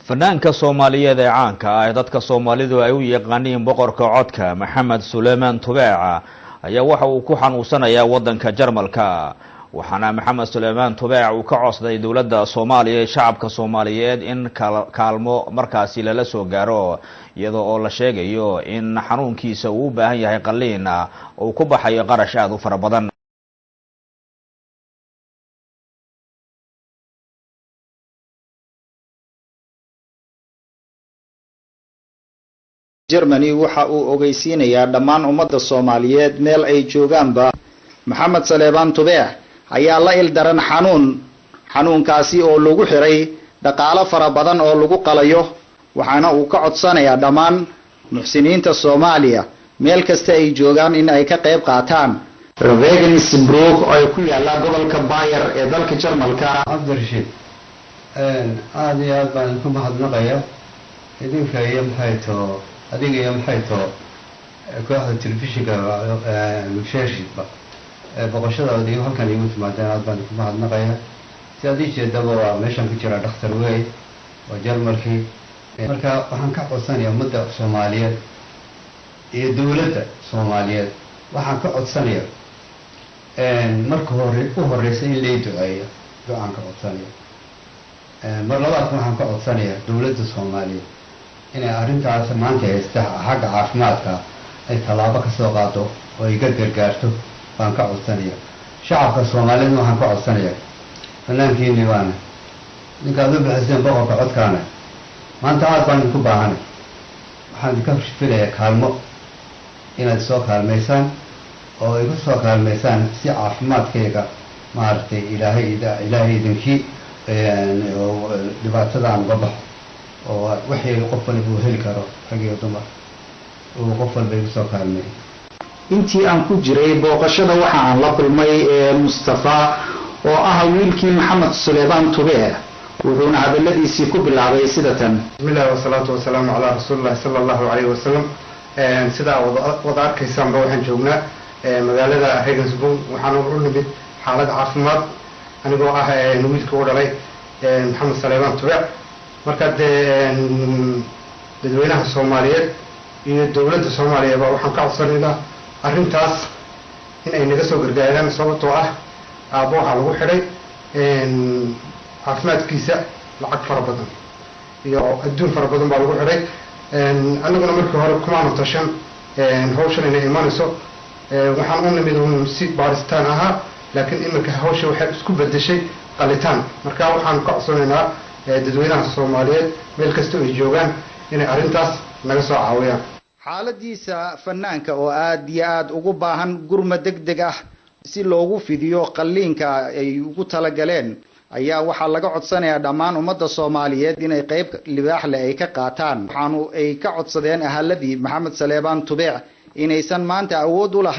Fanaanka Soomaaliyeed ee caanka ah ee dadka Soomaalidu ay u yaqaaniin boqorka codka, Maxamed Suleymaan Tubeeca, ayaa waxa uu ku xanuunsanayaa waddanka Jarmalka. Waxaana Maxamed Suleymaan Tubeec uu ka codsaday dowladda Soomaaliya ee shacabka Soomaaliyeed in kaalmo markaasi lala soo gaaro, iyadoo oo la sheegayo in xanuunkiisa uu u baahan yahay qaliin uu ku baxayo qarash aada u fara badan. Germany waxa uu ogeysiinayaa dhammaan ummadda Soomaaliyeed meel ay joogaanba, Maxamed Saleebaan Tubeex ayaa la ildaran xanuun, xanuunkaasi oo lagu xiray dhaqaalo fara badan oo lagu qalayo. Waxaana uu ka codsanayaa dhammaan muxsiniinta Soomaaliya meel kasta ay joogaan in ay ka qayb qaataan. Regensburg oo ay ku yaallaa gobolka Bayer ee dalka Jarmalka. Cabdirashiid, aada iyo aad baan idinku mahadnaqaya, idinka iyo maxay too adiga iyo maxay too kooxda telefishinka sheeshidba boqoshadaada iyo halkan iigu timaadeen, aad baan idinku mahadnaqaya. Si aad ii jeedaba, waa meeshaan ku jiraa dhakhtar wey, waa Jarmalkii. Marka waxaan ka codsanaya ummadda Soomaaliyeed iyo dowladda Soomaaliyeed, waxaan ka codsanaya marka hore u horeysa in lay duceeyo, ducaan ka codsanaya. Mar labaadka waxaan ka codsanaya dowladda Soomaaliyeed inay arrintaas maanta haysta xagga caafimaadka ay tallaabo ka soo qaado oo ay ka gargaarto baan ka codsanaya. Shacabka Soomaaliyeedna waxaan ka codsanaya, fanaankiini baana, ninkaad u bixiseen boqorka codkaana, maanta aad baan idinku baahanay. Waxaan idinka filayaa kaalmo, inaad soo kaalmaysaan oo igu soo kaalmaysaan si caafimaadkayga maaragtay Ilaahay idinkii dhibaatada aan uga baxo, oo wixii qof waliba uu heli karo, rag iyo dumar, uu qof walba igu soo kaalmay. Intii aan ku jiray booqashada waxa aan la kulmay Mustafa oo ah wiilkii Maxamed Suleymaan Tubeec, wuxuuna hadaladiisii ku bilaabay sida tan. Bismillahi wasalaatu wasalaamu calaa rasuulillahi sala Allahu calayhi wasalam. Sidaa wada arkaysaanba, waxaan joognaa magaalada Regensburg. Waxaan u nimid xaalad caafimaad, anigoo ah wiilka u dhalay Maxamed Saleymaan Tubeec. Marka dee dadweynaha Soomaaliyeed iyo dowladda Soomaaliya ba waxaan ka codsanaynaa arrintaas in ay naga soo gargaaraan, sababtoo ah aabbo waxaa lagu xidhay caafimaadkiisa lacag fara badan iyo adduun fara badan baa lagu xidhay. Annaguna markii hore kumaanu tashan hawshan inay imanayso. Waxaan u nimid un si baaritaan ahaa, laakiin iminka hawsha waxay isku bedeshay qalitaan. Marka waxaan ka codsanaynaa dadweynaha Soomaaliyeed meel kasta ay joogaan inay arrintaas naga soo caawiyaan. Xaaladiisa fanaanka oo aada iyo aada ugu baahan gurma deg deg ah si loogu fidiyo qalliinka ay ugu talagaleen ayaa waxaa laga codsanayaa dhammaan ummadda Soomaaliyeed inay qeyb libaax leh ay ka qaataan. Waxaanu ay ka codsadeen ahaladii Maxamed Saleebaan Tubeec inaysan maanta awood u lahayn.